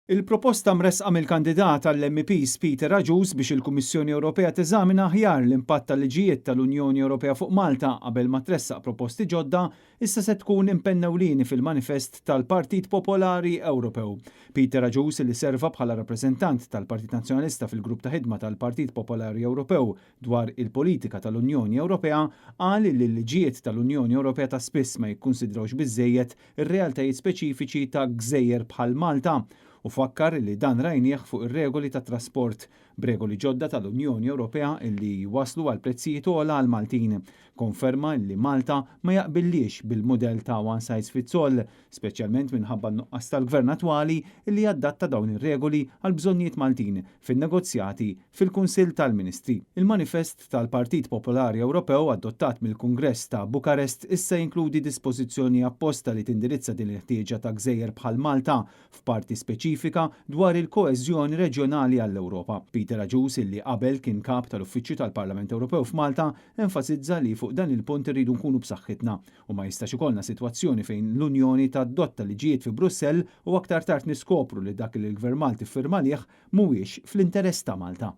Il-proposta mressqa mill-kandidat għall-MEPs Peter Agius biex il-Kummissjoni Ewropea teżamina aħjar l-impatt tal-liġijiet tal-Unjoni Ewropea fuq Malta qabel ma tressaq proposti ġodda issa se tkun impenn ewlieni fil-manifest tal-Partit Popolari Ewropew. Peter Agius, li serva bħala rappreżentant tal-Partit Nazzjonalista fil-grupp ta' ħidma tal-Partit Popolari Ewropew dwar il-politika tal-Unjoni Ewropea, qal li l-liġijiet tal-Unjoni Ewropea ta' spiss ma jikkunsidrawx biżżejjed ir-realtajiet speċifiċi ta' gżejjer bħal Malta u fakkar li dan rajnieh fuq ir-regoli ta' trasport b'regoli ġodda tal-Unjoni Ewropea illi waslu għal prezzijiet ogħla għal Maltin. Konferma li Malta ma jaqbillix bil-mudell ta' one size fits all, speċjalment minħabba n-nuqqas tal-gvern attwali illi jadatta dawn ir-regoli għal bżonnijiet Maltin fin-negozjati fil-Kunsill tal-Ministri. Il-manifest tal-Partit Popolari Ewropew adottat mill-Kungress ta' Bukarest issa jinkludi dispożizzjoni apposta li tindirizza din il-ħtieġa ta' gżejjer bħal Malta f'parti speċifika dwar il-koeżjoni reġjonali għall-Ewropa. Peter Agius, illi qabel kien kap tal-Uffiċċju tal-Parlament Ewropew f'Malta, enfasizza li fuq dan il-punt irridu nkunu b'saħħitna u ma jistax ikollna sitwazzjoni fejn l-Unjoni tadotta liġijiet fi Brussell u aktar tard niskopru li dak li l-Gvern Malti firma lih mhuwiex fl-interess ta' Malta.